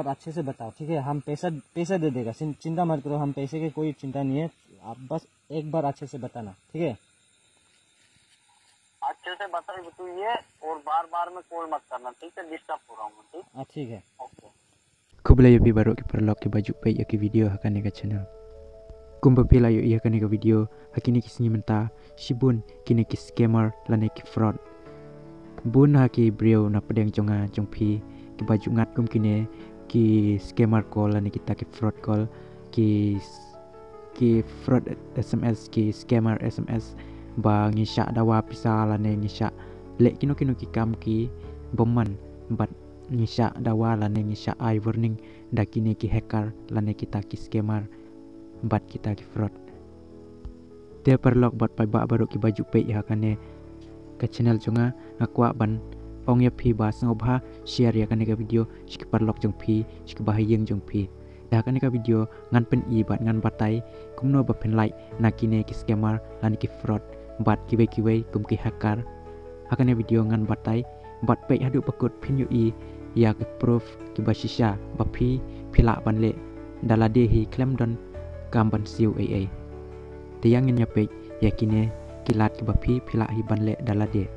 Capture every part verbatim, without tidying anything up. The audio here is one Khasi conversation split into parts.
अच्छे से बताओ, ठीक है? हम पैसा, पैसा दे देगा, चिं- चिंता मत करो, हम पैसे के कोई चिंता नहीं है। आप बस एक बार अच्छे से बताना, ठीक है? अच्छे से बताइए तू ये, और बार बार में कॉल मत करना, ठीक है? डिस्टर्ब हो रहा हूँ मैं, ठीक? हाँ, ठीक है। ओके। Khublei ïa phi baroh ki paralok kiba ju peit ïa ki video ha kane ka channel. Kumba phi la ïohi ha kane ka video, ha kine ki sngi mynta shibun kine ki scammer lane ki fraud. Bun ha ki briew na pdeng jong nga jong phi kiba ju ngat kum kine ki scammer call lane kita ki fraud call, ki ki fraud S M S, ki scammer S M S, ba ngi shah dawa pisa lane ngi shah leh kino kino ki kam ki bymman, bad ngi shah dawa lane ngi shah ai warning da kine ki hacker lane kita ki scammer bad kita ki fraud. Te paralok bad paidbah baroh kiba ju peit ïa kane ka channel jong nga, nga kwah ban ong ïa phi ba sngewbha share ïa kane ka video sha ki paralok jong phi, sha ki bahaïing jong phi. Da kane ka video ngan pyni bad ngan batai kumno ba phin lait na kine ki scammer lane ki fraud bad kiwei kiwei kum ki hacker. Ha kane video ngan batai bad peit haduh ba kut phin ïohi ïa ki proof kiba shisha ba phi phi lah ban leh da lade hi khlem don kam ban siew ei ei. Te ïa ngin ïa peit ïa kine ki lad kiba phi phi lah hi ban leh da lade.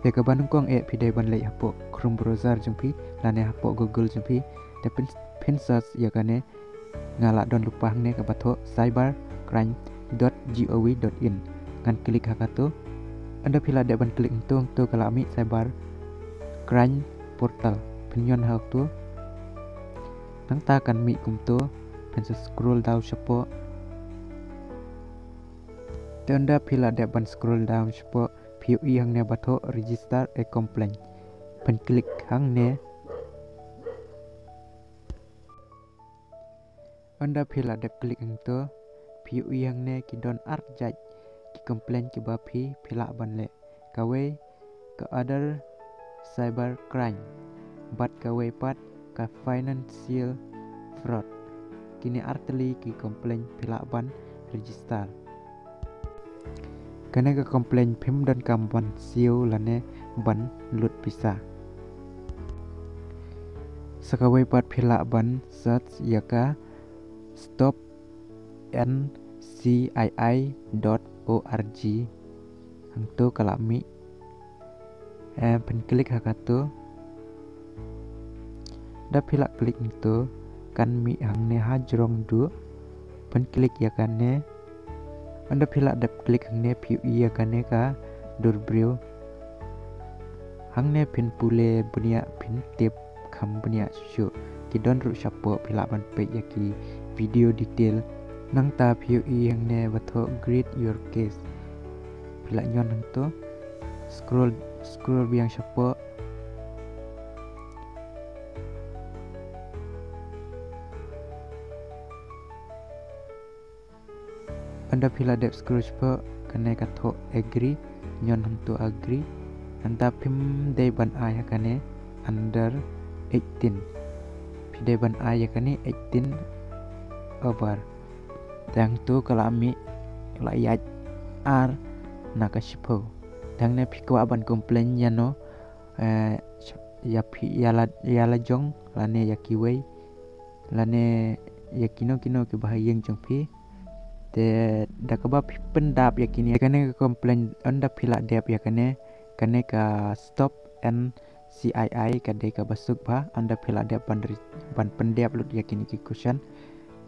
Te kaba nyngkong eh phi dei ban leit hapoh Chrome browser jong phi lane hapoh Google jong phi. Te phin, phin search ïa kane, nga la don lypa hangne kaba thoh cybercrime dot gov dot in. Ngan click ha kato. Ynda phi la dep ban click hangto, hangto ka la mih cyber crime portal. Phin ïon ha kato. Nangta kan mih kumto, phin sa scroll down shapoh. Te ynda phi la dep ban scroll down shapoh, phi ïohi hangne ba thoh register a complaint. Phin click hangne. Ynda phi la dep click hangto, phi ïohi hangne ki don ar jait ki complaint kiba phi phi lah ban leh. Kawei ka other cyber crime bad kawei pat ka financial fraud. Kine ar tylli ki complaint phi lah ban register. Kane ka complaint phim donkam ban siew lane ban lut pisa. Sa kawei pat phi lah ban search ïa ka stop N C I I dot org. Hangto ka la mih. Eh, phin click ha kato. Da phi la click hangto, kan mih hangne ha jrong duh. Phin click ïa kane. Ynda phi la dep click hangne phi ïohi ïa kane ka dur briew. Hangne phin pule bniah, phin tip kham bniah shuh shuh. Ki don ruh shapoh, phi lah ban peit ïa ki video detail. Nangta phi ïohi hangne ba thoh create your case. Phi lah ïon hangto, scroll, scroll biang shapoh. Ynda phi la dep scroll shapoh, kane ka thoh agree, ïon hangto agree. Nangta phim dei ban ai ha kane under eighteen. Phi dei ban ai ïa kane eighteen over. Te hangto ka la mih, la ïaid ar na ka shiphew. Te hangne phi kwah ban complain ïa no, eh, ïa phi, ïa la, ïa la jong lane ïa kiwei lane ïa kino kino kiba ha ïing jong phi. Te da kaba phi pyndap ïa kine, kane ka complain, ynda phi la dep ïa kane, kane ka stop N C I I ka dei kaba suk bha. Ynda phi la dep ban ri-, ban pyndep lut ïa kine ki question.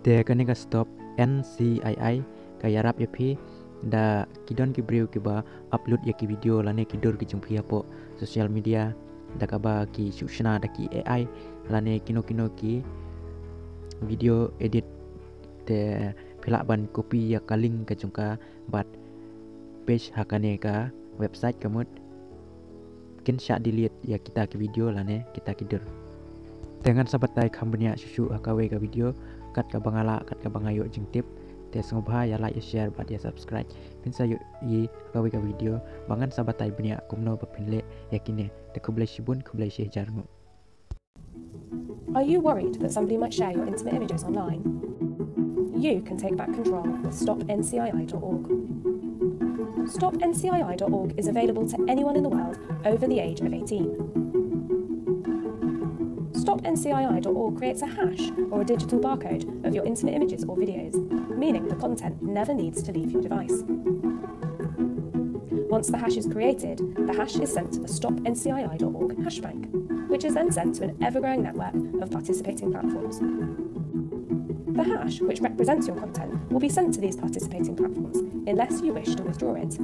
Te kane ka stop N C I I ka ïarap ïa phi da ki don ki briew kiba upload ïa ki video lane ki dur ki jong phi hapoh social media, da kaba ki shu shna da ki A I lane kino kino ki video edit. Te phi lah ban copy ïa ka link ka jong ka bad paste ha kane ka website, ka mut kin shah delete ïa kita ki video lane kita ki dur. Te ngan sa batai kham bniah shuh shuh ha kawei ka video, kat kaba nga lah, kat kaba nga ïoh jingtip. Te sngewbha ïa like, ïa share bad ïa subscribe. Phin sa ïohi ha kawei ka video ba ngan sa batai bniah kumno ba phin leh ïa kine. Te khublei shibun, khublei shihajar nguh. Are you worried that somebody might share your intimate images online? You can take back control with stop N C I I dot org. Stop N C I I dot org is available to anyone in the world over the age of eighteen. stop N C I I dot org creates a hash, or a digital barcode, of your internet images or videos, meaning the content never needs to leave your device. Once the hash is created, the hash is sent to the stop N C I I dot org hash bank, which is then sent to an ever-growing network of participating platforms. The hash, which represents your content, will be sent to these participating platforms unless you wish to withdraw it.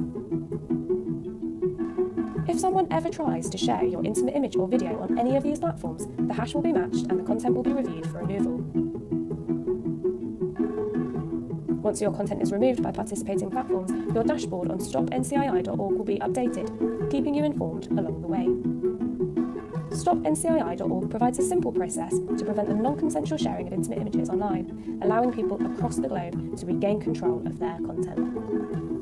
If someone ever tries to share your intimate image or video on any of these platforms, the hash will be matched and the content will be reviewed for removal. Once your content is removed by participating platforms, your dashboard on stop N C I I dot org will be updated, keeping you informed along the way. stop N C I I dot org provides a simple process to prevent the non-consensual sharing of intimate images online, allowing people across the globe to regain control of their content.